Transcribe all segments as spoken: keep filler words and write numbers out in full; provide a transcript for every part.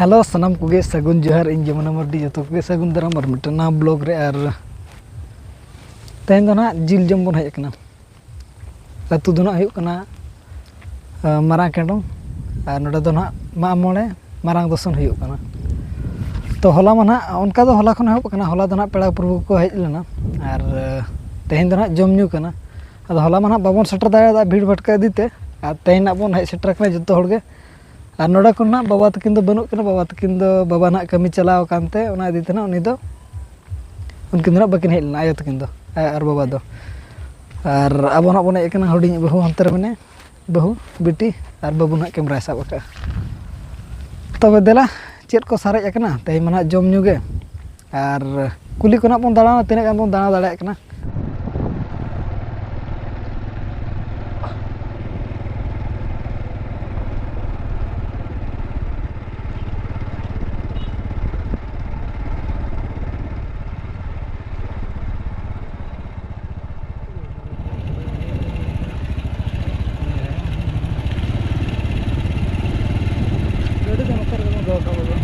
Hello, ᱥᱟᱱᱟᱢ ᱠᱚᱜᱮ ᱥᱟᱹᱜᱩᱱ ᱡᱚᱦᱟᱨ᱾ ᱤᱧ ᱡᱚᱢᱩᱱᱟ ᱢᱟᱨᱰᱤ, ᱡᱚᱛᱚ ᱠᱚᱜᱮ ᱥᱟᱹᱜᱩᱱ ᱫᱟᱨᱟᱢ ᱟᱨ ᱢᱤᱫᱴᱮᱱ ᱱᱟᱣᱟ ᱵᱞᱚᱜ ᱨᱮ᱾ ᱟᱨ ᱛᱮᱦᱮᱧ ᱫᱚ ᱱᱟᱦᱟᱜ ᱡᱤᱞ ᱡᱚᱢ ᱵᱚᱱ ᱦᱮᱡ ᱟᱠᱟᱱᱟ᱾ ᱟᱹᱛᱩ ᱫᱚ ᱱᱟᱦᱟᱜ ᱦᱩᱭᱩᱜ ᱠᱟᱱᱟ, ᱟᱸ, ᱢᱟᱨᱟᱝ ᱠᱮᱸᱰᱚᱝ, ᱟᱨ ᱱᱚᱰᱮ ᱫᱚ ᱱᱟᱦᱟᱜ ᱢᱟᱜ ᱢᱚᱬᱮ ᱢᱟᱨᱟᱝ ᱫᱚᱥᱚᱱ ᱦᱩᱭᱩᱜ ᱠᱟᱱᱟ᱾ ᱛᱚ, ᱦᱚᱞᱟ ᱢᱟ ᱱᱟᱦᱟᱜ, ᱚᱱᱠᱟ ᱫᱚ ᱦᱚᱞᱟ ᱠᱷᱚᱱ ᱮᱦᱚᱵ ᱟᱠᱟᱱᱟ᱾ ᱦᱚᱞᱟ ᱫᱚ ᱱᱟᱦᱟᱜ ᱯᱮᱲᱟ ᱯᱨᱚᱵᱷᱩ ᱠᱚ ᱦᱮᱡ ᱞᱮᱱᱟ, ᱟᱨ, ᱟᱸ, ᱛᱮᱦᱮᱧ ᱫᱚ ᱱᱟᱦᱟᱜ ᱡᱚᱢ ᱧᱩ ᱠᱟᱱᱟ᱾ ᱟᱫᱚ ᱦᱚᱞᱟ ᱢᱟ ᱱᱟᱦᱟᱜ ᱵᱟᱵᱚᱱ ᱥᱮᱴᱮᱨ ᱫᱟᱲᱮᱭᱟᱫᱟ ᱵᱷᱤᱲ ᱵᱷᱟᱴᱠᱟ ᱤᱫᱤ ᱛᱮ, ᱟᱨ ᱛᱮᱦᱮᱧ ᱱᱟᱦᱟᱜ ᱵᱚᱱ ᱦᱮᱡ ᱥᱮᱴᱮᱨ ᱟᱠᱟᱱᱟ ᱡᱚᱛᱚ ᱦᱚᱲ ᱜᱮ᱾ ᱟᱨ ᱱᱚᱰᱮ ᱠᱷᱚᱱ ᱱᱟᱦᱟᱜ ᱵᱟᱵᱟ ᱛᱟᱹᱠᱤᱱ ᱫᱚ ᱵᱟᱹᱱᱩᱜ ᱠᱤᱱᱟ, ᱵᱟᱵᱟ ᱛᱟᱹᱠᱤᱱ ᱫᱚ, ᱵᱟᱵᱟ ᱱᱟᱦᱟᱜ ᱠᱟᱹᱢᱤ ᱪᱟᱞᱟᱣ ᱟᱠᱟᱱ ᱛᱮ, ᱚᱱᱟ ᱤᱫᱤ ᱛᱮ ᱱᱟᱦᱟᱜ ᱩᱱᱤ ᱫᱚ, ᱩᱱᱠᱤᱱ ᱫᱚ ᱱᱟᱦᱟᱜ ᱵᱟᱹᱠᱤᱱ ᱦᱮᱡ ᱞᱮᱱᱟ, ᱟᱭᱳ ᱛᱟᱹᱠᱤᱱ ᱫᱚ, ᱟᱭᱳ ᱟᱨ ᱵᱟᱵᱟ ᱫᱚ᱾ ᱟᱨ ᱟᱵᱚ ᱱᱟᱦᱟᱜ ᱵᱚᱱ ᱦᱮᱡ ᱟᱠᱟᱱᱟ, ᱦᱩᱰᱤᱧ ᱵᱟᱹᱦᱩ ᱦᱟᱱᱛᱮ ᱨᱮ ᱢᱮᱱᱟᱭᱟ, ᱵᱟᱹᱦᱩ, ᱵᱤᱴᱤ ᱟᱨ ᱵᱟᱹᱵᱩ ᱱᱟᱦᱟᱜ ᱠᱮᱢᱨᱟᱭ ᱥᱟᱵ ᱟᱠᱟᱫᱼᱟ᱾ ᱛᱚᱵᱮ ᱫᱮᱞᱟ, ᱪᱮᱫ ᱠᱚ ᱥᱟᱨᱮᱡ ᱟᱠᱟᱱᱟ ᱛᱮᱦᱮᱧ ᱢᱟ ᱱᱟᱦᱟᱜ ᱡᱚᱢ ᱧᱩ ᱜᱮ, ᱟᱨ ᱠᱩᱞᱦᱤ ᱠᱚ ᱱᱟᱦᱟᱜ ᱵᱚᱱ ᱫᱟᱬᱟᱱᱟ, ᱛᱤᱱᱟᱹᱜ ᱜᱟᱱ ᱵᱚᱱ ᱫᱟᱬᱟ ᱫᱟᱲᱮᱭᱟᱜ ᱠᱟᱱᱟ᱾ ᱜᱟᱹᱰᱤ ᱫᱚ ᱱᱚᱛᱮ ᱨᱮᱜᱮ ᱵᱚᱱ ᱫᱚᱦᱚ ᱠᱟᱜᱼᱟ ᱵᱟᱵᱟ᱾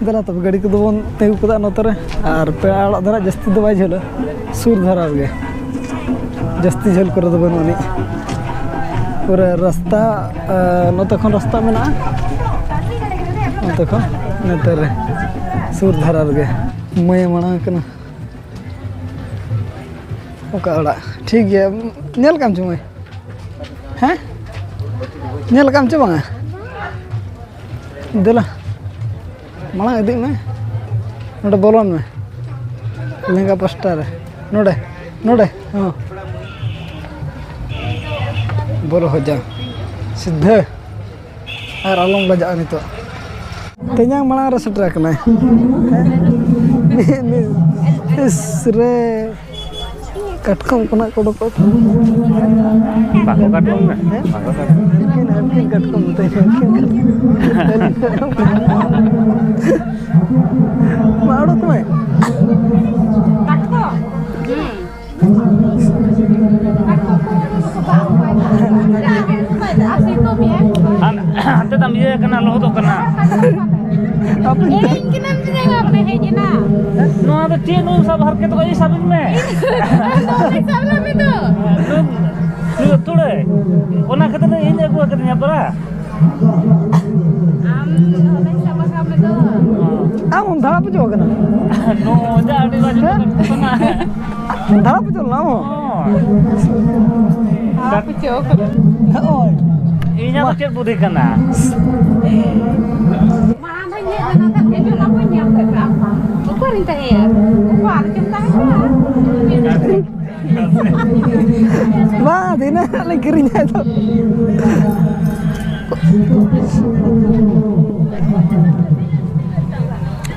ᱫᱮᱞᱟ ᱛᱚᱵᱮ, ᱜᱟᱹᱰᱤ ᱠᱚᱫᱚ ᱵᱚᱱ ᱛᱤᱸᱜᱩ ᱠᱟᱫᱟ ᱱᱚᱛᱮ ᱨᱮ, ᱟᱨ ᱯᱮᱲᱟ ᱚᱲᱟᱜ ᱫᱚ ᱱᱟᱜ ᱡᱟᱹᱥᱛᱤ ᱫᱚ ᱵᱟᱭ ᱡᱷᱟᱹᱞᱟ, ᱥᱩᱨ ᱫᱷᱟᱨᱟ ᱨᱮᱜᱮ, ᱡᱟᱹᱥᱛᱤ ᱡᱷᱟᱹᱞ ᱠᱚᱨᱮ ᱫᱚ ᱵᱟᱹᱱᱩᱜ ᱟᱹᱱᱤᱡ᱾ ᱯᱩᱨᱟᱹ ᱨᱟᱥᱛᱟ, ᱟᱸ, ᱱᱚᱛᱮ ᱠᱷᱚᱱ ᱨᱟᱥᱛᱟ ᱢᱮᱱᱟᱜᱼᱟ, ᱱᱚᱛᱮ ᱠᱷᱚᱱ ᱱᱚᱛᱮ ᱨᱮ ᱥᱩᱨ ᱫᱷᱟᱨᱟ ᱨᱮᱜᱮ᱾ ᱢᱟᱹᱭᱮ ᱢᱟᱲᱟᱝ ᱠᱟᱱᱟ᱾ ᱚᱠᱟ ᱚᱲᱟᱜ? ᱴᱷᱤᱠ ᱜᱮᱭᱟ, ᱧᱮᱞ ᱠᱟᱢ ᱪᱚ ᱢᱟᱹᱭ? ᱦᱮᱸ? ᱧᱮᱞ ᱠᱟᱢ ᱪᱚ ᱵᱟᱝᱟ? ᱫᱮᱞᱟ, ᱢᱟᱲᱟᱝ ᱤᱫᱤᱜ ᱢᱮ, ᱱᱚᱰᱮ ᱵᱚᱞᱚᱱ ᱢᱮ, ᱞᱮᱸᱜᱟ ᱯᱟᱥᱴᱟ ᱨᱮ, ᱱᱚᱰᱮ, ᱱᱚᱰᱮ, ᱦᱚᱸ, ᱵᱚᱞᱚ ᱦᱚᱡᱟ ᱥᱤᱫᱷᱟᱹ᱾ ᱟᱨ ᱟᱞᱚᱢ ᱞᱟᱡᱟᱜᱼᱟ ᱱᱤᱛᱚᱜ᱾ ᱛᱮᱧᱟᱝ ᱢᱟᱲᱟᱝ ᱨᱮ ᱥᱮᱴᱮᱨ ᱟᱠᱟᱱᱟᱭ᱾ ᱤᱥ ᱨᱮ, ᱠᱟᱴᱠᱚᱢ ᱠᱷᱚᱱᱟᱜ ᱠᱚ ᱩᱰᱩᱠᱚᱜ ᱠᱟᱱᱟ᱾ ᱵᱟᱠᱚ ᱠᱟᱴᱠᱚᱢ ᱫᱟ᱾ ᱵᱟᱠᱚ ᱠᱟᱴᱠᱚᱢ᱾ ᱦᱟᱹᱱᱠᱤᱱ, ᱦᱟᱹᱱᱠᱤᱱ ᱠᱟᱴᱠᱚᱢ ᱢᱮᱛᱟᱭ ᱠᱟᱱᱟ, ᱦᱟᱹᱱᱠᱤᱱ ᱠᱟᱴᱠᱚᱢ᱾ ᱢᱟ ᱩᱰᱩᱠ ᱢᱮ᱾ ᱠᱟᱱᱟ, ᱞᱚᱦᱚᱫᱚᱜ ᱠᱟᱱᱟ᱾ ᱟᱯᱮ ᱤᱧ ᱠᱤᱱᱟᱢ ᱛᱤᱱᱟᱹᱜ ᱜᱟᱱ ᱯᱮ ᱦᱮᱡ ᱮᱱᱟ? ᱱᱚᱣᱟ ᱫᱚ ᱪᱮᱫ ᱱᱩᱭ ᱥᱟᱵ ᱦᱟᱨᱠᱮᱛᱚᱜ ᱤᱧ ᱥᱟᱵ ᱤᱧ ᱢᱮ᱾ ᱱᱚᱣᱟ ᱥᱟᱵ ᱞᱮ ᱢᱮ ᱫᱚ᱾ ᱱᱩᱭ, ᱱᱩᱭ ᱫᱚ ᱛᱩᱲᱟᱹᱭ᱾ ᱚᱱᱟ ᱠᱷᱟᱹᱛᱤᱨ ᱤᱧ ᱟᱹᱜᱩ ᱟᱠᱟᱫᱤᱧᱟ ᱯᱟᱨᱟ᱾ ᱟᱢ ᱱᱚᱰᱮ ᱥᱟᱵ ᱟᱠᱟᱫ ᱢᱮ ᱫᱚ᱾ ᱟᱢ ᱦᱚᱸᱢ ᱫᱷᱟᱲᱟ ᱯᱩᱪᱩ ᱟᱠᱟᱱᱟ? ᱱᱚᱣᱟ ᱡᱟ ᱟᱹᱰᱤ ᱵᱟᱡᱮ ᱦᱮᱸ? ᱠᱟᱱᱟ᱾ ᱫᱷᱟᱲᱟ ᱯᱩᱪᱩ ᱞᱮᱱᱟ ᱟᱢ ᱦᱚᱸ? ᱦᱳᱭ᱾ ᱫᱷᱟᱲᱟ ᱯᱩᱪᱩ ᱟᱠᱟᱱᱟ᱾ ᱦᱳᱭ᱾ ᱤᱧᱟᱹᱜ ᱫᱚ ᱪᱮᱫ ᱵᱩᱫᱷᱤ ᱠᱟᱱᱟ? ᱢᱟᱲᱟᱝ ᱫᱚᱧ ᱦᱮᱡ ᱞᱮᱱᱟ, ᱛᱟᱦᱞᱮ ᱡᱚᱞᱟ ᱵᱟᱹᱧ ᱧᱟᱢ ᱞᱮᱫ ᱢᱮᱭᱟ ᱟᱢ ᱢᱟ᱾ ᱚᱠᱟᱨᱤᱧ ᱛᱟᱦᱮᱸᱭᱟ? ᱚᱠᱟ ᱨᱮᱪᱚᱢ ᱛᱟᱦᱮᱸ ᱠᱟᱱᱟ? ᱵᱟᱝ, ᱫᱷᱤᱱᱟᱹᱱ ᱞᱤᱧ ᱠᱤᱨᱤᱧᱟ ᱛᱚ᱾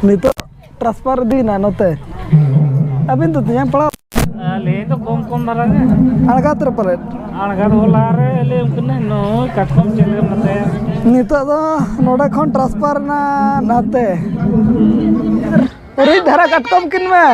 ᱱᱤᱛᱚᱜ transfer ᱤᱫᱤᱭᱮᱱᱟ ᱱᱚᱛᱮ᱾ ᱟᱹᱵᱤᱱ ᱫᱚ ᱛᱤᱧᱟᱹ ᱯᱟᱲᱟᱣ? ᱟᱞᱮ ᱫᱚ ᱠᱚᱢ ᱠᱚᱢ ᱫᱷᱟᱨᱟ ᱜᱮ᱾ ᱟᱬᱜᱟᱛ ᱨᱮ ᱯᱟᱞᱮᱫ? ᱟᱬᱜᱟᱛ ᱦᱚᱞᱟ ᱨᱮ ᱞᱮ ᱩᱱᱠᱤᱱ ᱱᱩᱭ ᱠᱟᱴᱠᱚᱢ ᱪᱮᱫ ᱞᱮᱠᱟ ᱢᱮᱛᱟᱭᱟ? ᱱᱤᱛᱚᱜ ᱫᱚ ᱱᱚᱰᱮ ᱠᱷᱚᱱ transfer ᱮᱱᱟ ᱱᱟᱛᱮ᱾ ᱨᱤᱫ ᱫᱷᱟᱨᱟ ᱠᱟᱴᱠᱚᱢ ᱠᱤᱱ ᱢᱮ᱾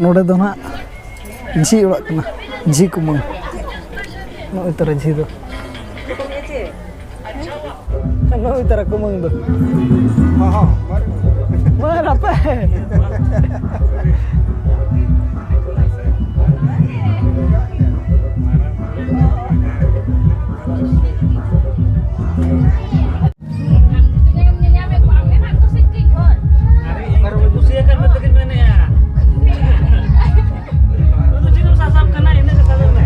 ᱱᱚᱰᱮ ᱫᱚ ᱱᱟᱦᱟᱜ ᱡᱷᱤ ᱚᱲᱟᱜ ᱠᱟᱱᱟ, ᱡᱷᱤ ᱠᱩᱢᱟᱹᱝ᱾ ᱱᱚᱜᱼᱚᱭ ᱛᱟᱨᱟ ᱡᱷᱤ ᱫᱚ᱾ ᱱᱩᱭ ᱛᱟᱨᱟ ᱠᱩᱢᱟᱹᱝ ᱫᱚ᱾ ᱢᱟ ᱨᱟᱯᱮ᱾ ᱟᱨᱮ, ᱤᱧ ᱫᱚ ᱠᱩᱥᱤᱭᱟᱠᱟᱱ ᱢᱮᱱᱛᱮ ᱜᱤᱧ ᱢᱮᱱᱮᱜᱼᱟ᱾ ᱩᱱᱤ ᱫᱚ ᱪᱮᱫ ᱮᱢ ᱥᱟᱥᱟᱵ ᱠᱟᱱᱟ, ᱤᱱᱟᱹ ᱜᱮ ᱥᱟᱵᱮ ᱢᱮ᱾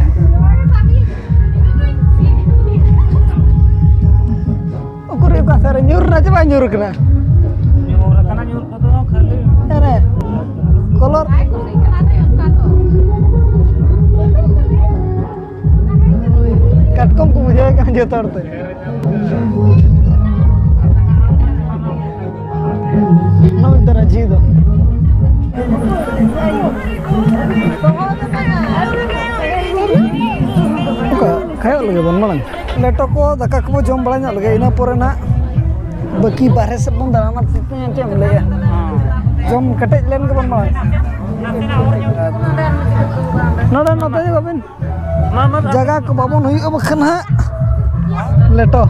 ᱩᱠᱩᱨ ᱚᱠᱟ ᱥᱮᱫ ᱨᱮ ᱧᱩᱨ ᱮᱱᱟ ᱪᱮ ᱵᱟᱭ ᱧᱩᱨ ᱠᱟᱱᱟ? ᱧᱩᱨ ᱟᱠᱟᱱᱟ, ᱧᱩᱨ ᱠᱚᱫᱚ ᱠᱷᱟᱹᱞᱤ᱾ ᱟᱨᱮ, ᱠᱚᱞᱚᱨ᱾ ᱠᱟᱴᱠᱚᱢ ᱠᱚ ᱵᱩᱡᱷᱟᱹᱣ ᱠᱟᱱᱟ ᱡᱚᱛᱚ ᱦᱚᱲ ᱛᱮ᱾ ᱱᱚᱜᱼᱚᱭ ᱛᱟᱨᱟ ᱡᱷᱤ ᱫᱚ᱾ ᱚᱠᱟ ᱠᱷᱟᱭᱚᱜ ᱞᱟᱹᱜᱤᱫ ᱵᱚᱱ ᱢᱟᱲᱟᱝ᱾ ᱞᱮᱴᱚ ᱠᱚ, ᱫᱟᱠᱟ ᱠᱚᱵᱚ ᱡᱚᱢ ᱵᱟᱲᱟ ᱧᱚᱜ ᱞᱮᱜᱮ, ᱤᱱᱟᱹ ᱯᱚᱨᱮ ᱱᱟᱜ ᱵᱟᱹᱠᱤ ᱵᱟᱨᱦᱮ ᱥᱮᱫ ᱵᱚᱱ ᱫᱟᱬᱟᱱᱟ᱾ ᱪᱮᱫ ᱮᱢ ᱞᱟᱹᱭᱟ? ᱡᱚᱢ ᱠᱮᱴᱮᱡ ᱞᱮᱱ ᱜᱮᱵᱚᱱ ᱢᱟᱲᱟᱝ᱾ ᱱᱚᱰᱮ ᱱᱚᱛᱮ ᱦᱤᱡᱩᱜ ᱟᱹᱵᱤᱱ᱾ ᱡᱟᱭᱜᱟ ᱠᱚ ᱵᱟᱵᱚᱱ ᱦᱩᱭᱩᱜᱼᱟ, ᱵᱟᱠᱷᱟᱱ ᱦᱟᱸᱜ ᱞᱮᱴᱚ᱾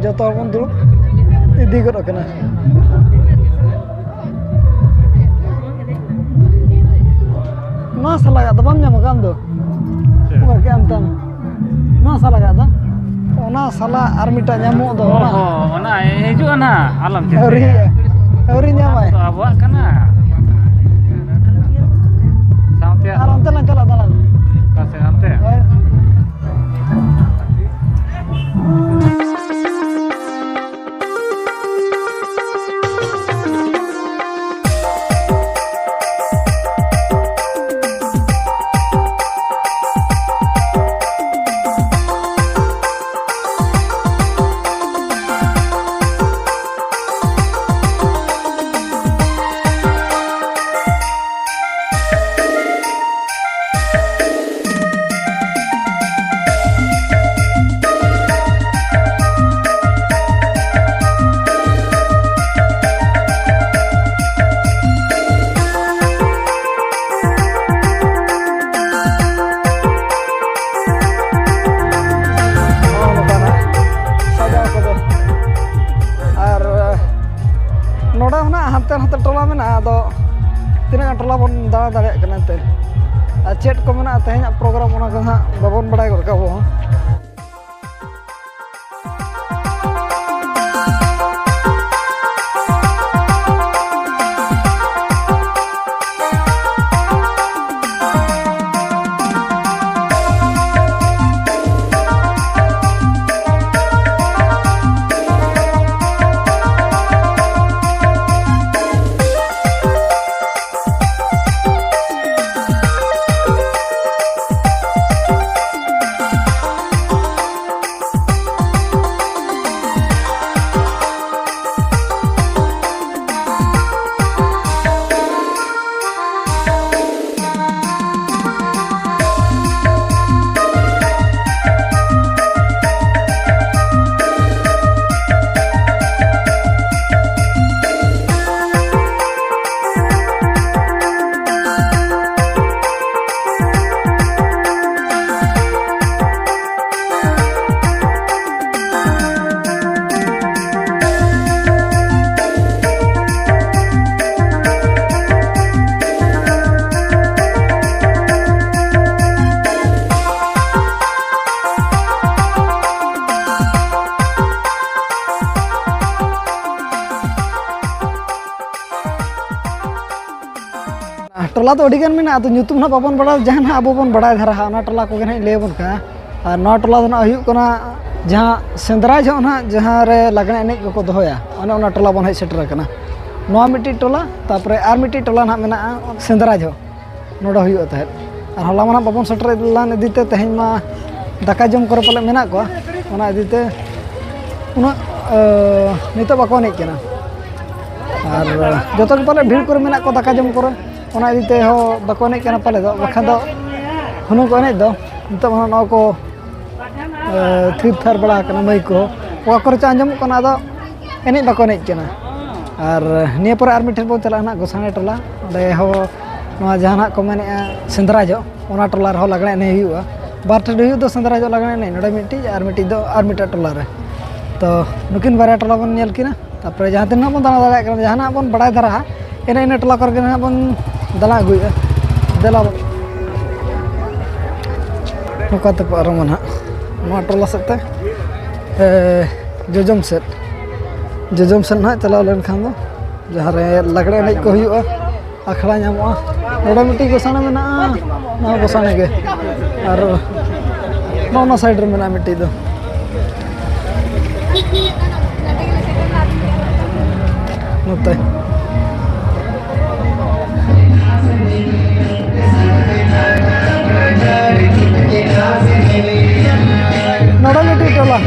ᱡᱚᱛᱚ ᱦᱚᱲ ᱵᱚᱱ ᱫᱩᱲᱩᱵ ᱤᱫᱤ ᱜᱚᱫ ᱟᱠᱟᱱᱟ᱾ ᱱᱚᱣᱟ ᱥᱟᱞᱟᱜᱟᱜ ᱫᱚ ᱵᱟᱢ ᱧᱟᱢ ᱟᱠᱟᱫ ᱟᱢ ᱫᱚ? ᱪᱮᱫ? ᱚᱱᱠᱟ ᱠᱮᱫ ᱟᱢ ᱛᱟᱢ᱾ ᱱᱚᱣᱟ ᱥᱟᱞᱟᱜᱟᱜ ᱫᱚ? ᱚᱱᱟ ᱥᱟᱞᱟᱜ ᱟᱨ ᱢᱤᱫᱴᱟᱝ ᱧᱟᱢᱚᱜ ᱫᱚ, ᱚᱱᱟ᱾ ᱚ, ᱚᱱᱟ ᱦᱤᱡᱩᱜᱼᱟ ᱱᱟᱦᱟᱜ, ᱟᱞᱚᱢ ᱪᱤᱱᱛᱟᱹᱭᱟ᱾ ᱟᱹᱣᱨᱤ, ᱟᱹᱣᱨᱤ ᱧᱟᱢᱟᱭ᱾ ᱚᱱᱟ ᱫᱚ ᱟᱵᱚᱣᱟᱜ ᱠᱟᱱᱟ᱾ ᱥᱟᱶᱛᱮ ᱟᱨ ᱚᱱᱛᱮ ᱞᱟᱝ ᱪᱟᱞᱟᱜ ᱫᱟᱬᱟᱱ᱾ ᱚᱠᱟ ᱥᱮᱫ? ᱦᱟᱱᱛᱮ? ᱦᱳᱭ᱾ ᱱᱚᱜᱼᱚ ᱱᱚᱝᱠᱟᱱᱟᱜ ᱥᱟᱡᱟᱣ ᱠᱚᱫᱚ᱾ ᱟᱨ ᱱᱚᱰᱮ ᱦᱚᱸ ᱱᱟᱜ ᱦᱟᱱᱛᱮ ᱱᱟᱛᱮ ᱴᱚᱞᱟ ᱢᱮᱱᱟᱜᱼᱟ, ᱟᱫᱚ ᱛᱤᱱᱟᱹᱜ ᱜᱟᱱ ᱴᱚᱞᱟ ᱵᱚᱱ ᱫᱟᱬᱟ ᱫᱟᱲᱮᱭᱟᱜ ᱠᱟᱱᱟ ᱮᱱᱛᱮᱫ᱾ ᱟᱨ ᱪᱮᱫ ᱠᱚ ᱢᱮᱱᱟᱜᱼᱟ ᱛᱮᱦᱮᱧᱟᱜ ᱯᱨᱳᱜᱨᱟᱢ, ᱚᱱᱟ ᱠᱚ ᱦᱟᱸᱜ ᱵᱟᱵᱚᱱ ᱵᱟᱲᱟᱭ ᱜᱚᱫ ᱠᱟᱜᱼᱟ ᱟᱵᱚ ᱦᱚᱸ᱾ ᱴᱚᱞᱟ ᱫᱚ ᱟᱹᱰᱤ ᱜᱟᱱ ᱢᱮᱱᱟᱜᱼᱟ, ᱟᱫᱚ ᱧᱩᱛᱩᱢ ᱱᱟᱦᱟᱜ ᱵᱟᱵᱚᱱ ᱵᱟᱲᱟᱭᱟ, ᱡᱟᱦᱟᱸ ᱱᱟᱦᱟᱜ ᱟᱵᱚ ᱵᱚᱱ ᱵᱟᱲᱟᱭ ᱫᱷᱟᱨᱟ ᱦᱟᱸᱜ, ᱚᱱᱟ ᱴᱚᱞᱟ ᱠᱚᱜᱮ ᱱᱟᱦᱟᱜ ᱤᱧ ᱞᱟᱹᱭ ᱟᱵᱚᱱ ᱠᱟᱱᱟ᱾ ᱟᱨ ᱱᱚᱣᱟ ᱴᱚᱞᱟ ᱫᱚ ᱱᱟᱦᱟᱜ ᱦᱩᱭᱩᱜ ᱠᱟᱱᱟ ᱡᱟᱦᱟᱸ ᱥᱮᱸᱫᱽᱨᱟ ᱡᱚᱦᱚᱜ ᱱᱟᱦᱟᱜ ᱡᱟᱦᱟᱸ ᱨᱮ ᱞᱟᱜᱽᱬᱮ ᱮᱱᱮᱡ ᱠᱚᱠᱚ ᱫᱚᱦᱚᱭᱟ, ᱚᱱᱮ ᱚᱱᱟ ᱴᱚᱞᱟ ᱵᱚᱱ ᱦᱮᱡ ᱥᱮᱴᱮᱨ ᱟᱠᱟᱱᱟ᱾ ᱱᱚᱣᱟ ᱢᱤᱫᱴᱤᱡ ᱴᱚᱞᱟ, ᱛᱟᱨᱯᱚᱨᱮ ᱟᱨ ᱢᱤᱫᱴᱤᱡ ᱴᱚᱞᱟ ᱱᱟᱦᱟᱜ ᱢᱮᱱᱟᱜᱼᱟ ᱥᱮᱸᱫᱽᱨᱟ ᱡᱚᱦᱚᱜ, ᱱᱚᱰᱮ ᱦᱩᱭᱩᱜᱼᱟ ᱛᱟᱦᱮᱸᱫ᱾ ᱟᱨ ᱦᱚᱞᱟ ᱢᱟ ᱱᱟᱦᱟᱜ ᱵᱟᱵᱚᱱ ᱥᱮᱴᱮᱨ ᱞᱮᱱ ᱤᱫᱤ ᱛᱮ ᱛᱮᱦᱮᱧ ᱢᱟ ᱫᱟᱠᱟ ᱡᱚᱢ ᱠᱚᱨᱮ ᱯᱟᱞᱮ ᱢᱮᱱᱟᱜ ᱠᱚᱣᱟ, ᱚᱱᱟ ᱤᱫᱤ ᱛᱮ ᱩᱱᱟᱹᱜ, ᱮ, ᱱᱤᱛᱚᱜ ᱵᱟᱠᱚ ᱮᱱᱮᱡ ᱠᱟᱱᱟ᱾ ᱟᱨ ᱡᱚᱛᱚ ᱜᱮ ᱯᱟᱞᱮ ᱵᱷᱤᱲ ᱠᱚᱨᱮ ᱢᱮᱱᱟᱜ ᱠᱚᱣᱟ ᱫᱟᱠᱟ ᱡᱚᱢ ᱠᱚᱨᱮ, ᱚᱱᱟ ᱤᱫᱤ ᱛᱮ ᱦᱚᱸ ᱵᱟᱠᱚ ᱮᱱᱮᱡ ᱠᱟᱱᱟ ᱯᱟᱞᱮ ᱫᱚ, ᱵᱟᱠᱷᱟᱱ ᱫᱚ ᱦᱩᱱᱟᱹᱝ ᱠᱚ ᱮᱱᱮᱡ ᱫᱚ᱾ ᱱᱤᱛᱚᱜ ᱢᱟ ᱱᱚᱣᱟ ᱠᱚ, ᱮ, ᱛᱷᱤᱨ ᱛᱷᱟᱨ ᱵᱟᱲᱟ ᱟᱠᱟᱱᱟ, ᱢᱟᱹᱭᱤᱠ ᱠᱚ ᱚᱠᱟ ᱠᱚᱨᱮ ᱪᱚ ᱟᱸᱡᱚᱢᱚᱜ ᱠᱟᱱᱟ, ᱟᱫᱚ ᱮᱱᱮᱡ ᱵᱟᱠᱚ ᱮᱱᱮᱡ ᱠᱟᱱᱟ᱾ ᱟᱨ ᱱᱤᱭᱟᱹ ᱯᱚᱨᱮ ᱟᱨ ᱢᱤᱫ ᱴᱷᱮᱱ ᱵᱚᱱ ᱪᱟᱞᱟᱜᱼᱟ ᱱᱟᱦᱟᱜ, ᱜᱚᱥᱟᱬᱮ ᱴᱚᱞᱟ, ᱚᱸᱰᱮ ᱦᱚᱸ ᱱᱚᱣᱟ ᱡᱟᱦᱟᱱᱟᱜ ᱠᱚ ᱢᱮᱱᱮᱫᱼᱟ ᱥᱮᱸᱫᱽᱨᱟ ᱡᱚᱜ, ᱚᱱᱟ ᱴᱚᱞᱟ ᱨᱮᱦᱚᱸ ᱞᱟᱜᱽᱬᱮ ᱮᱱᱮᱡ ᱦᱩᱭᱩᱜᱼᱟ᱾ ᱵᱟᱨ ᱴᱷᱮᱱ ᱦᱩᱭᱩᱜ ᱫᱚ ᱥᱮᱸᱫᱽᱨᱟ ᱡᱚᱜ ᱞᱟᱜᱽᱬᱮ ᱮᱱᱮᱡ, ᱱᱚᱰᱮ ᱢᱤᱫᱴᱤᱡ ᱟᱨ ᱢᱤᱫᱴᱤᱡ ᱫᱚ ᱟᱨ ᱢᱤᱫᱴᱟᱜ ᱴᱚᱞᱟ ᱨᱮ᱾ ᱛᱚ ᱱᱩᱠᱤᱱ ᱵᱟᱨᱭᱟ ᱴᱚᱞᱟ ᱵᱚᱱ ᱧᱮᱞ ᱠᱤᱱᱟ, ᱛᱟᱨᱯᱚᱨᱮ ᱡᱟᱦᱟᱸ ᱛᱤᱱᱟᱹᱜ ᱵᱚᱱ ᱫᱟᱬᱟ ᱫᱟᱲᱮᱭᱟᱜ ᱠᱟᱱᱟ, ᱡᱟᱦᱟᱱᱟᱜ ᱵᱚᱱ ᱵᱟᱲᱟᱭ ᱫᱷᱟᱨᱟ ᱦᱟᱸᱜ, ᱮᱱᱮ ᱤᱱᱟᱹ ᱴᱚᱞᱟ ᱠᱚᱨᱮ ᱜᱮ ᱱᱟᱦᱟᱜ ᱵᱚᱱ ᱫᱟᱬᱟ ᱟᱹᱜᱩᱭᱮᱫᱼᱟ᱾ ᱫᱮᱞᱟ ᱵᱚᱱ᱾ ᱱᱚᱝᱠᱟ ᱛᱮ ᱯᱟᱨᱚᱢᱟ ᱱᱟᱦᱟᱜ ᱱᱚᱣᱟ ᱴᱚᱞᱟ ᱥᱮᱫ ᱛᱮ, ᱮ, ᱡᱚᱡᱚᱢ ᱥᱮᱫ, ᱡᱚᱡᱚᱢ ᱥᱮᱫ ᱱᱟᱦᱟᱜ ᱪᱟᱞᱟᱣ ᱞᱮᱱᱠᱷᱟᱱ ᱫᱚ ᱡᱟᱦᱟᱸ ᱨᱮ ᱞᱟᱜᱽᱲᱮ ᱮᱱᱮᱡ ᱠᱚ ᱦᱩᱭᱩᱜᱼᱟ, ᱟᱠᱷᱲᱟ ᱧᱟᱢᱚᱜᱼᱟ᱾ ᱱᱚᱰᱮ ᱢᱤᱫᱴᱤᱡ ᱜᱚᱥᱟᱬᱮ ᱢᱮᱱᱟᱜᱼᱟ, ᱱᱚᱣᱟ ᱜᱚᱥᱟᱬᱮ ᱜᱮ᱾ ᱟᱨ ᱱᱚᱜᱼᱚ ᱱᱚᱣᱟ ᱥᱟᱭᱤᱰ ᱨᱮ ᱢᱮᱱᱟᱜᱼᱟ ᱢᱤᱫᱴᱤᱡ ᱫᱚ᱾ ᱱᱚᱛᱮ᱾ ᱱᱚᱰᱮ ᱢᱤᱫᱴᱤᱡ ᱴᱚᱞᱟ᱾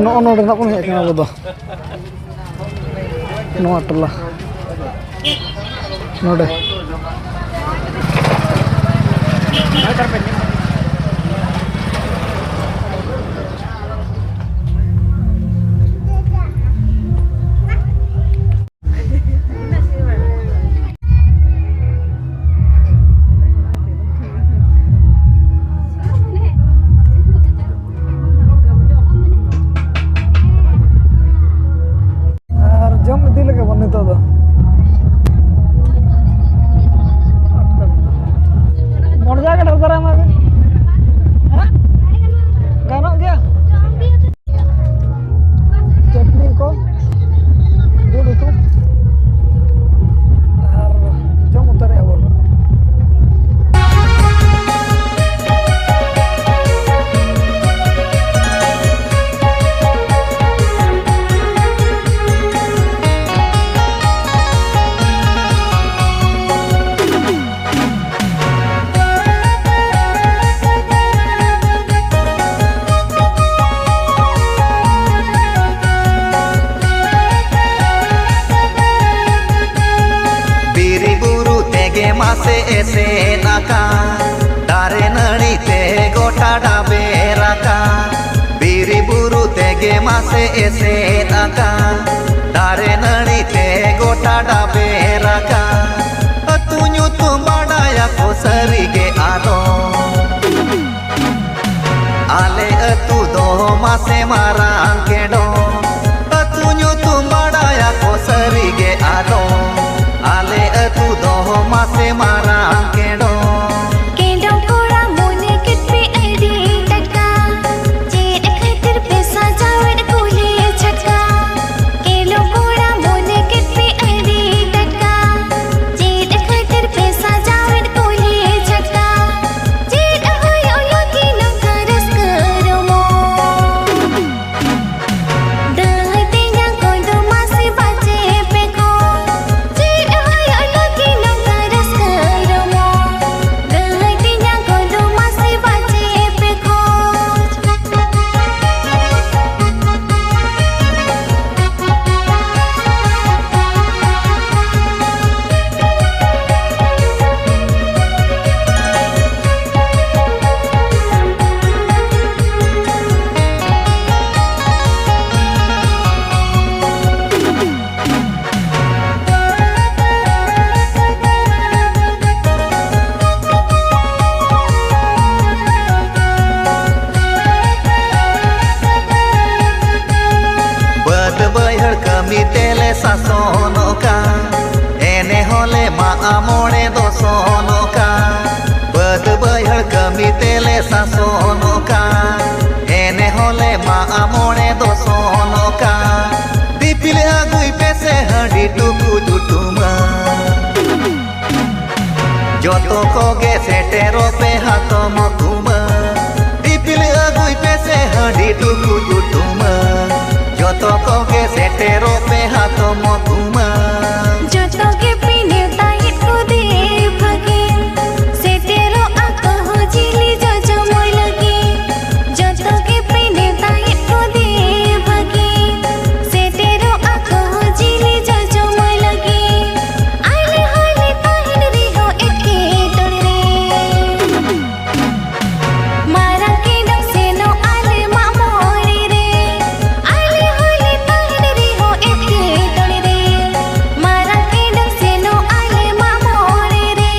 ᱱᱚᱜᱼᱚ ᱱᱚᱰᱮ ᱱᱟᱜ ᱵᱚᱱ ᱦᱮᱡ ᱟᱠᱟᱱᱟ ᱟᱵᱚ ᱫᱚ, ᱱᱚᱣᱟ ᱴᱚᱞᱟ ᱱᱚᱰᱮ᱾ ᱟᱨ ᱡᱚᱢ ᱤᱫᱤ ᱞᱮᱜᱮ ᱵᱚᱱ ᱱᱤᱛᱚᱜ ᱫᱚ᱾ ᱢᱚᱡᱟ ᱜᱮ ᱰᱷᱮᱨ ᱫᱷᱟᱨᱟ ᱮᱢᱟ ᱵᱤᱱ᱾ ᱦᱮᱸ? ᱜᱟᱱᱚᱜ ᱜᱮᱭᱟ᱾ ᱪᱟᱹᱴᱱᱤ ᱠᱚ, ᱫᱩᱞ ᱩᱛᱩ ᱟᱨ ᱡᱚᱢ ᱩᱛᱟᱹᱨᱮᱜᱼᱟ ᱵᱚᱱ᱾ ᱵᱤᱨ ᱵᱩᱨᱩ ᱛᱮᱜᱮ ᱢᱟᱥᱮ ᱮᱥᱮᱫ ᱟᱠᱟᱱ, ᱫᱟᱨᱮ ᱱᱟᱹᱲᱤ ᱛᱮ ᱜᱚᱴᱟ ᱰᱟᱵᱮᱨ ᱟᱠᱟᱱ, ᱵᱤᱨ ᱵᱩᱨᱩ ᱛᱮᱜᱮ ᱢᱟᱥᱮ ᱮᱥᱮᱫ ᱟᱠᱟᱱ, ᱫᱟᱨᱮ ᱱᱟᱹᱲᱤ ᱛᱮ ᱜᱚᱴᱟ ᱰᱟᱵᱮᱨ ᱟᱠᱟᱱ᱾ ᱟᱹᱛᱩ ᱧᱩᱛᱩᱢ ᱵᱟᱰᱟᱭᱟᱠᱚ ᱥᱟᱹᱨᱤᱜᱮ ᱟᱫᱚ᱾ ᱟᱞᱮ ᱟᱹᱛᱩ ᱫᱚ ᱢᱟᱥᱮ ᱢᱟᱨᱟᱝ ᱠᱮᱰᱚ, ᱟᱹᱛᱩ ᱧᱩᱛᱩᱢ ᱵᱟᱰᱟᱭᱟᱠᱚ ᱥᱟᱹᱨᱤᱜᱮ ᱟᱫᱚ᱾ ᱟᱞᱮ ᱟᱹᱛᱩ ᱫᱚ ᱢᱟᱥᱮ ᱢᱟᱨᱟᱝ ᱠᱮᱰᱚ᱾ ᱠᱮᱰᱚ ᱠᱚᱲᱟ ᱢᱚᱱᱮ ᱠᱮᱫ ᱯᱮ ᱟᱹᱰᱤ ᱴᱟᱴᱠᱟ, ᱪᱮᱫ ᱠᱷᱟᱹᱛᱤᱨ ᱯᱮ ᱥᱟᱡᱟᱣᱮᱫ ᱠᱩᱞᱦᱤ ᱪᱷᱟᱴᱠᱟ? ᱠᱮᱰᱚ ᱠᱚᱲᱟ ᱢᱚᱱᱮ ᱠᱮᱫ ᱯᱮ ᱟᱹᱰᱤ ᱴᱟᱴᱠᱟ, ᱪᱮᱫ ᱠᱷᱟᱹᱛᱤᱨ ᱯᱮ ᱥᱟᱡᱟᱣᱮᱫ ᱠᱩᱞᱦᱤ ᱪᱷᱟᱴᱠᱟ? ᱪᱮᱫ ᱦᱩᱭᱩᱜ ᱞᱟᱹᱜᱤᱫ ᱱᱚᱝᱠᱟ ᱨᱟᱹᱥᱠᱟᱹ ᱨᱚᱢᱚᱡᱽ? ᱫᱟᱹᱭ ᱛᱮᱧᱟᱝ ᱠᱚᱫᱚ ᱢᱟᱥᱮ ᱵᱟᱪᱮ ᱯᱮ ᱠᱚ, ᱪᱮᱫ ᱦᱩᱭᱩᱜ ᱞᱟᱹᱜᱤᱫ ᱱᱚᱝᱠᱟ ᱨᱟᱹᱥᱠᱟᱹ ᱢᱚᱬᱮ ᱫᱚ ᱥᱚᱱᱚᱜ ᱠᱟᱱ, ᱵᱟᱹᱫᱽ ᱵᱟᱹᱭᱦᱟᱹᱲ ᱠᱟᱹᱢᱤ ᱛᱮᱞᱮ ᱥᱟᱥᱚᱱᱚᱜ ᱠᱟᱱ, ᱮᱱᱮ ᱦᱚᱸᱞᱮ ᱢᱟᱜ ᱢᱚᱬᱮ ᱫᱚ ᱥᱚᱱᱚᱜ ᱠᱟᱱ᱾ ᱫᱤᱯᱤᱞ ᱟᱹᱜᱩᱭ ᱯᱮᱥᱮ ᱦᱟᱺᱰᱤ ᱴᱩᱠᱩᱡ ᱩᱴᱩᱢᱟ᱾ ᱡᱚᱛᱚ ᱠᱚᱜᱮ ᱥᱮᱴᱮᱨᱚᱜ ᱯᱮ ᱦᱟᱛᱚᱢ ᱠᱩᱢᱟᱹ᱾ ᱫᱤᱯᱤᱞ ᱟᱹᱜᱩᱭ ᱯᱮᱥᱮ ᱦᱟᱺᱰᱤ ᱴᱩᱠᱩᱡ ᱩᱴᱩᱢᱟ᱾ ᱡᱚᱛᱚ ᱠᱚᱜᱮ ᱥᱮᱴᱮᱨᱚᱜ ᱯᱮ ᱦᱟᱛᱚᱢ ᱠᱩᱢᱟᱹ᱾ ᱡᱚᱛᱚ ᱜᱮ ᱯᱮ ᱱᱮᱣᱛᱟᱭᱮᱫ ᱠᱚ ᱫᱮ ᱵᱷᱟᱹᱜᱤ, ᱥᱮᱴᱮᱨᱚᱜ ᱟᱠᱚ ᱦᱚᱸ ᱡᱤᱞᱤ ᱡᱚᱡᱚᱢᱚᱭ ᱞᱟᱹᱜᱤᱫ᱾ ᱡᱚᱛᱚ ᱜᱮ ᱯᱮ ᱱᱮᱣᱛᱟᱭᱮᱫ ᱠᱚ ᱫᱮ ᱵᱷᱟᱹᱜᱤ, ᱥᱮᱴᱮᱨᱚᱜ ᱟᱠᱚ ᱦᱚᱸ ᱡᱤᱞᱤ ᱡᱚᱡᱚᱢᱚᱭ ᱞᱟᱹᱜᱤᱫ᱾ ᱟᱞᱮ ᱦᱚᱸᱞᱮ ᱛᱟᱦᱮᱱ ᱨᱮᱦᱚᱸ ᱮᱴᱠᱮᱴᱚᱬᱮ ᱨᱮ᱾ ᱢᱟᱨᱟᱝ ᱠᱮᱸᱰᱚᱝ ᱥᱮᱱᱚᱜ ᱟᱞᱮ ᱢᱟᱜ ᱢᱚᱬᱮ ᱨᱮ᱾ ᱟᱞᱮ ᱦᱚᱸᱞᱮ ᱛᱟᱦᱮᱱ ᱨᱮᱦᱚᱸ ᱮᱴᱠᱮᱴᱚᱬᱮ ᱨᱮ᱾ ᱢᱟᱨᱟᱝ ᱠᱮᱸᱰᱚᱝ ᱥᱮᱱᱚᱜ ᱟᱞᱮ ᱢᱟᱜ ᱢᱚᱬᱮ ᱨᱮ᱾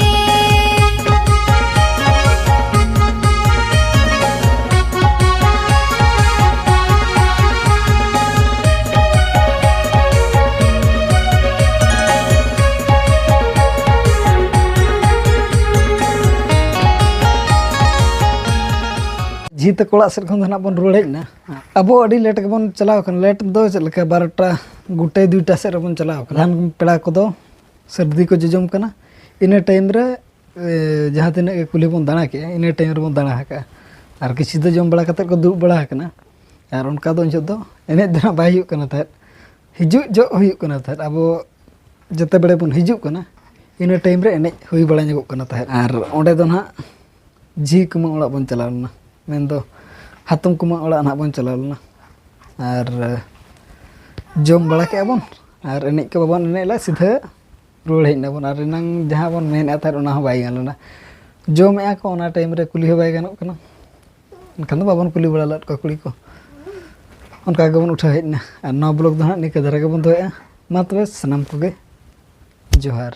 ᱡᱷᱤ ᱛᱟᱠᱚ ᱚᱲᱟᱜ ᱥᱮᱫ ᱠᱷᱚᱱ ᱫᱚ ᱱᱟᱜ ᱵᱚᱱ ᱨᱩᱣᱟᱹᱲ ᱦᱮᱡ ᱮᱱᱟ᱾ ᱟᱵᱚ ᱟᱹᱰᱤ ᱞᱮᱴ ᱜᱮᱵᱚᱱ ᱪᱟᱞᱟᱣ ᱠᱟᱱᱟ᱾ ᱞᱮᱴ ᱫᱚ ᱪᱮᱫ ᱞᱮᱠᱟ, ᱵᱟᱨᱚᱴᱟ ᱜᱚᱴᱮ ᱫᱩᱭᱴᱟ ᱥᱮᱫ ᱨᱮᱵᱚᱱ ᱪᱟᱞᱟᱣ ᱠᱟᱱᱟ᱾ ᱥᱟᱱᱟᱢ ᱯᱮᱲᱟ ᱠᱚᱫᱚ ᱥᱟᱹᱨᱫᱤ ᱠᱚ ᱡᱚᱡᱚᱢ ᱠᱟᱱᱟ᱾ ᱤᱱᱟᱹ ᱴᱟᱭᱤᱢ ᱨᱮ, ᱮ, ᱡᱟᱦᱟᱸ ᱛᱤᱱᱟᱹᱜ ᱜᱮ ᱠᱩᱞᱦᱤ ᱵᱚᱱ ᱫᱟᱬᱟ ᱠᱮᱜᱼᱟ, ᱤᱱᱟᱹ ᱴᱟᱭᱤᱢ ᱨᱮᱵᱚᱱ ᱫᱟᱬᱟ ᱟᱠᱟᱜᱼᱟ᱾ ᱟᱨ ᱠᱤᱪᱷᱩ ᱫᱚ ᱡᱚᱢ ᱵᱟᱲᱟ ᱠᱟᱛᱮᱫ ᱠᱚ ᱫᱩᱲᱩᱵ ᱵᱟᱲᱟ ᱟᱠᱟᱱᱟ᱾ ᱟᱨ ᱚᱱᱠᱟ ᱫᱚ ᱩᱱ ᱡᱚᱦᱚᱜ ᱫᱚ ᱮᱱᱮᱡ ᱫᱚ ᱱᱟᱜ ᱵᱟᱭ ᱦᱩᱭᱩᱜ ᱠᱟᱱᱟ ᱛᱟᱦᱮᱸᱫ, ᱦᱤᱡᱩᱜ ᱡᱚᱜ ᱦᱩᱭᱩᱜ ᱠᱟᱱᱟ ᱛᱟᱦᱮᱸᱫ᱾ ᱟᱵᱚ ᱡᱮᱛᱮ ᱵᱮᱲᱮ ᱵᱚᱱ ᱦᱤᱡᱩᱜ ᱠᱟᱱᱟ, ᱤᱱᱟᱹ ᱴᱟᱭᱤᱢ ᱨᱮ ᱮᱱᱮᱡ ᱦᱩᱭ ᱵᱟᱲᱟ ᱧᱚᱜᱚᱜ ᱠᱟᱱᱟ ᱛᱟᱦᱮᱸᱫ᱾ ᱟᱨ ᱚᱸᱰᱮ ᱫᱚ ᱱᱟᱦᱟᱜ ᱡᱷᱤ ᱠᱩᱢᱟᱹᱝ ᱚᱲᱟᱜ ᱵᱚᱱ ᱪᱟᱞᱟᱣ ᱞᱮᱱᱟ, ᱢᱮᱱᱫᱚ ᱦᱟᱛᱚᱢ ᱠᱩᱢᱟᱹᱝ ᱚᱲᱟᱜ ᱱᱟᱦᱟᱜ ᱵᱚᱱ ᱪᱟᱞᱟᱣ ᱞᱮᱱᱟ᱾ ᱟᱨ ᱡᱚᱢ ᱵᱟᱲᱟ ᱠᱮᱜᱼᱟ ᱵᱚᱱ, ᱟᱨ ᱮᱱᱮᱡ ᱠᱚ ᱵᱟᱵᱚᱱ ᱮᱱᱮᱡ ᱞᱮᱫᱼᱟ, ᱥᱤᱫᱷᱟᱹ ᱨᱩᱣᱟᱹᱲ ᱦᱮᱡ ᱮᱱᱟ ᱵᱚᱱ᱾ ᱟᱨ ᱮᱱᱟᱝ ᱡᱟᱦᱟᱸ ᱵᱚᱱ ᱢᱮᱱᱮᱫ ᱛᱟᱦᱮᱸᱫ, ᱚᱱᱟ ᱦᱚᱸ ᱵᱟᱭ ᱜᱟᱱ ᱞᱮᱱᱟ᱾ ᱡᱚᱢᱮᱫᱼᱟ ᱠᱚ, ᱚᱱᱟ ᱴᱟᱭᱤᱢ ᱨᱮ ᱠᱩᱞᱤ ᱦᱚᱸ ᱵᱟᱭ ᱜᱟᱱᱚᱜ ᱠᱟᱱᱟ᱾ ᱮᱱᱠᱷᱟᱱ ᱫᱚ ᱵᱟᱵᱚᱱ ᱠᱩᱞᱤ ᱵᱟᱲᱟ ᱞᱮᱫ ᱠᱚᱣᱟ ᱠᱩᱲᱤ ᱠᱚ᱾ ᱚᱱᱠᱟ ᱜᱮᱵᱚᱱ ᱩᱴᱷᱟᱹᱣ ᱦᱮᱡ ᱮᱱᱟ᱾ ᱟᱨ ᱱᱚᱣᱟ ᱵᱞᱚᱜ ᱫᱚ ᱦᱟᱸᱜ ᱱᱤᱝᱠᱟᱹ ᱫᱷᱟᱨᱟ ᱜᱮᱵᱚᱱ ᱫᱚᱦᱚᱭᱮᱫᱼᱟ᱾ ᱢᱟ ᱛᱚᱵᱮ ᱥᱟᱱᱟᱢ ᱠᱚᱜᱮ ᱡᱚᱦᱟᱨ᱾